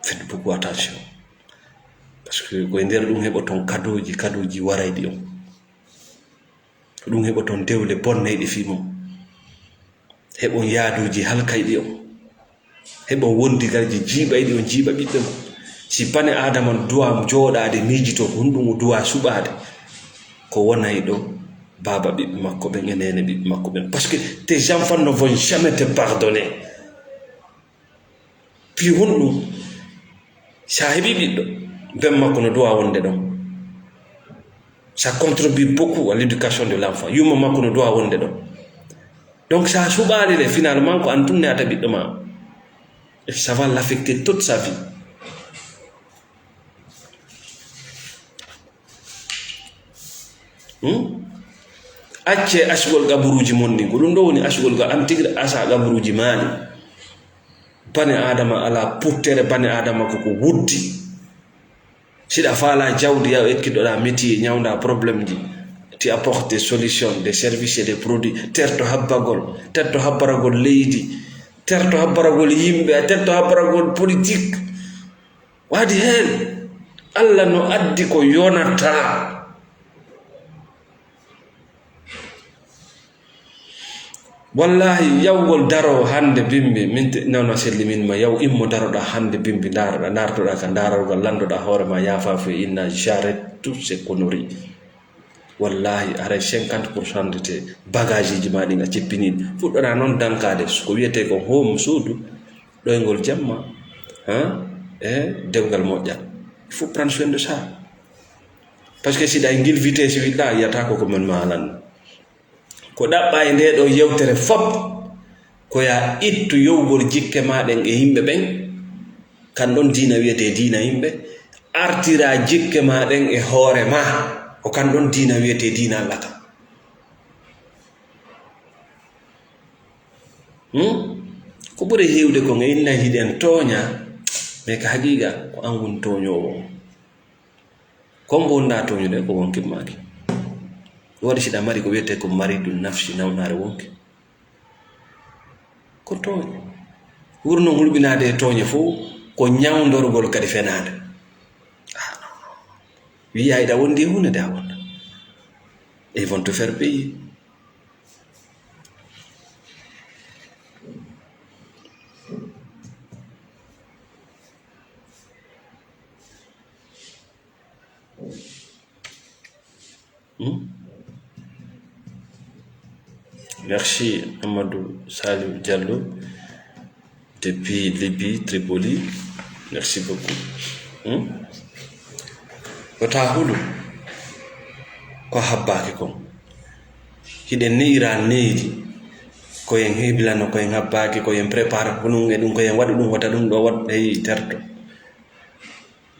Faites beaucoup attention. Parce que ko e nder ɗum heɓoton kadoji, kadoji warayɗi on. Ko ɗum heɓoton dewle bonneyɗe fii mum. Heɓon yaaduuji halkayɗi on. Heɓon wondigalji jiiɓayɗi on jiiɓa ɓiɓɓe mon. Si bane Aadama duwa jooɗaade miijitoo ko honɗum o duwa suɓaade, ko wonayɗo baaba ɓiɓɓe makko ɓen e neene ɓiɓɓe makko ɓen. Parce que tes enfants ne vont jamais te pardonner. Fii honɗum? Si a heɓii ɓiɗɗo, ben makko no duwa wonde ɗon. Ça contribue beaucoup à l'éducation de l'enfant. Yumma makko no duwa wonde ɗon. Donc, si a suɓaali le, finalement, ko an tun nehata ɓiɗɗo ma. Et ça va l'affecter toute sa vie. Hmm? Accee asugol gaburuuji mon ɗin. Ko ɗum ɗo woni asugol ga, an tigi asa gaburuuji maa ɗin. Bane Aadama alaa puttere, bane Aadama ko ko wuddi. Siɗa faala jawdi, yaw ekkiɗoɗa métier, ñawnda problème ji. Tu apportes des solutions, des services et des produits. Terto habbagol, terto habbaragol leydi, terto habbaragol yimɓe, terto habbaragol politique. Waadi heen, Allah no addi ko yonata. Wallahi, yawgol daro hannde bimbi, min te-, non, non, selli min ma, yaw immo daroɗa hannde bimbi, ndaroɗa, ndartoɗa ka ndarorgal, landoɗa hoore ma, yaafa fe inna, j'arrête toutes ces conneries. Wallahi, haray cinquante pour cent de tes bagages ji ma ɗin a ceppini ɗi. Fuɗɗora noon dankaade, ko wiyetee ko home suudu, ɗoyngol jamma, Hein? E dewgal moƴƴal. Il faut prendre soin de ça. Parce que si ɗa e ngil vitesse wiɗɗa, yiyata ko ko men maalan. Ko ɗaɓɓa e nde ɗo yewtere fop, ko ya ittu yowgol jikke ma ɗen e yimɓe ɓen. Kan ɗon diina wiyete diina yimɓe. Artira jikke ma ɗen e hoore ma. Ko kan ɗon diina wiyete diina Allah kan. Hmm? Ko ɓuri heewde kon e inna hiɗen tooña, mais ka haqiqa ko an woni tooñoowo. Kon mbo wonɗa tooñude ko wonki maaki. Waɗi si ɗa mari ko wiyete ko maridu nafsi, nawnaare wonki. Ko tooñe. Wurno hulɓinaade e tooñe fof ko ñawndorgol kadi fenaande. Wiya hiɗa wondi e huunde nde a wonda. Ils vont te faire payer. Hmm? Merci, Amadou Salim Diallo, depuis Libye, Tripoli. Merci beaucoup. Hmm? Wota hulu ko habbaaki kon. Hiɗen ne'ira neydi. Ko en hebilano, ko en habbaaki, ko en prépare ko ɗum e ɗum, ko en waɗu ɗum, wota ɗum ɗo waɗ, hey, terto.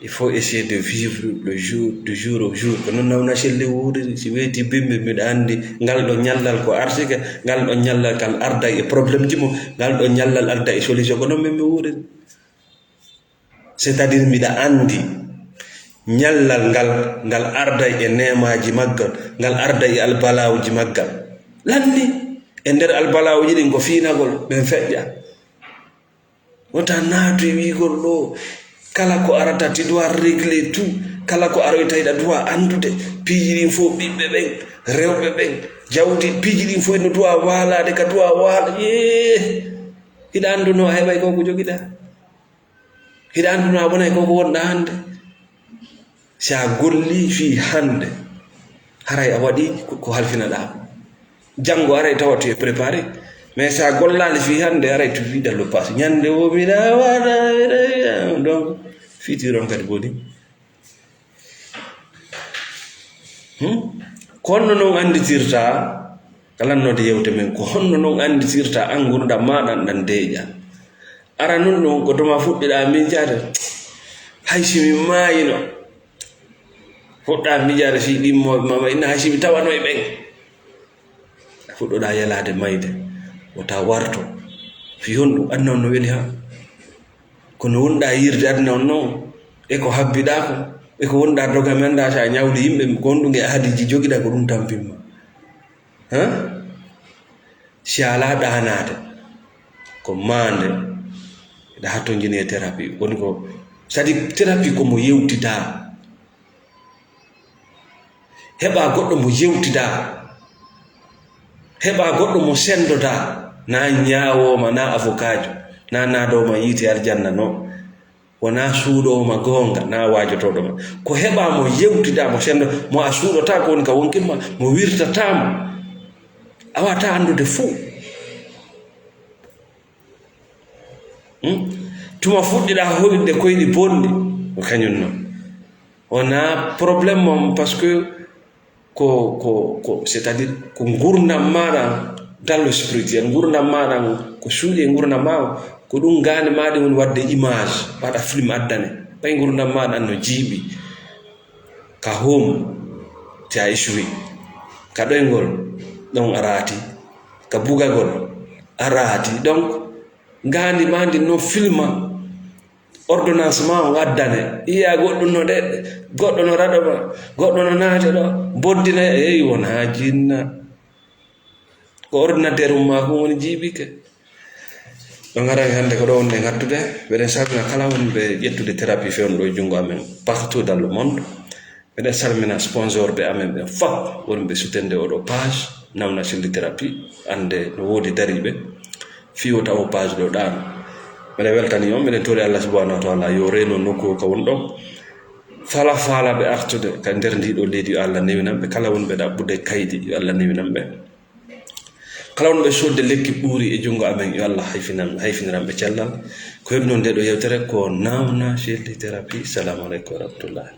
Il faut essayer de vivre le jour, du jour au jour. Ko noon nawna selle wuuriri, si weeti bimbi, mbiɗa anndi ngal ɗo ñallal ko arsike, ngal ɗo ñallal kal arday e problème ji mum, ngal ɗo ñallal arday e solution. Ko noon min mi wuuriri. C'est-à-dire mbiɗa anndi ñallal ngal, ngal arday e neemaaji maggal, ngal arday e albalawuji maggal. Lanni e nder albalawuji ɗin ko fiinagol, ɓen feƴƴa. Wota naatu e wiigol ɗo, kala ko arata, tu dois régler tout. Kala ko aroyta, hiɗa doit anndude. Piiji ɗin fof, ɓiɓɓe ɓen, rewɓe ɓen, jawdi, piiji ɗin fof, no doit waalaade, ka doit waala. Yee, hiɗa annduno a heɓay ko ko jogiɗa. Hiɗa annduno a wonay ko ko wonɗa hannde. Si a gollii fii hannde, haray a waɗii ko, ko halfinaɗaa ko. Janngo aray tawa tu e préparé. Mais si a gollaali fii hannde, aray tu wiɗa loppaasi. Ñannde woo mbiɗa waɗa, mbiɗa wiɗa. Donc, futur on kadi boni. Hmm? Ko honno non annditirta, ka lannoode yewte men, ko honno non annditirta an ngurndan maaɗa ndan deeƴa? Ara non ɗon ko to ma fuɗɗiɗa miijaade, hay si mi maayino, fuɗɗa miijaade fii ɗimmooɓe ma, ma inna hay si mi tawano e ɓen. A fuɗɗoɗa yalaade mayde, wota warto. Fii honɗum? Aduna on no weli haa? Kono wonɗa yiirde aduna on non, e ko habbiɗa ko, e ko wonɗa doga men ɗa, sa ñawli yimɓe, ko honɗum e ahadiji jogiɗa ko ɗum tampimma? Haa? Si a alaa ɗaanaade, ko maande, eɗa hattonjini e thérapie. Woni ko, c'est-à-dire thérapie ko mo yewtidaa. Heɓa goɗɗo mo yewtidaa. Heɓa goɗɗo mo senndodaa. Na ñaawooma, na afokaajo, na naadooma yiite aljanna, non. Wonaa suuɗoowo ma goonga, naa waajotooɗo ma. Ko heɓaa mo yewtidaa, mo senndo, mo a suuɗotaa ko woni ka wonkii ma, mo wirtataa ma. A waawataa anndude fuu. Hmm? Tuma fuɗɗiɗaa hoyɗude koyɗi bonɗi, ko kañum non. Wonaa problème mum, parce que ko, ko, ko, c'est-à-dire, ko ngurndan maaɗa dans le spirituel, ngurndan maaɗa ko suuɗi e ngurndan maaɗa, ko ɗum ngaandi maaɗa woni waɗde image, waɗa film addane. Ɓay ngurndan maaɗa no jiiɓi. Ka home, tu as échoué. Ka ɗoyngol, ɗon a raati. Ka bugagol, a raati. Donc, ngaandi maa ndin no filma. Ordonnance ma o addane, yiya goɗɗum no ɗeɗɗe, goɗɗo no raɗo ma, goɗɗo no naate ɗo, boddina, eyi won haa jinna. Ko ordinateur mum maa ko woni jiibike. Ɗo ngaran hannde ko ɗo wonde ngattude, mbeɗen salmina kala wonɓe ƴettude thérapie fewndo ɗo e junngo amen, partout dans le monde. Mbeɗen salmina sponsor ɓe amen ɓen fop wonɓe soutenir oɗo page, Nawna Selli Thérapie, annde no woodi dariiɓe. Fii wota o page ɗo ɗaano. Mbeɗen weltani on, mbeɗen tori Allah subhanahu wa ta'ala yo reeno nokku o ka woni ɗon. Fala faalaɓe artude ka nder ndi ɗo leydi, yo Allah newinan ɓe. Kala wonɓe ɗaɓɓude kaydi, yo Allah newinan ɓe. Kala wonɓe sodde lekki ɓuuri e junngo amen, yo Allah hayfinan, hayfiniran ɓe cellal. Ko heɓi noon nde ɗo yewtere ko Naamna Chelli Thérapie. Salamu aleykum wa rahmatullahi.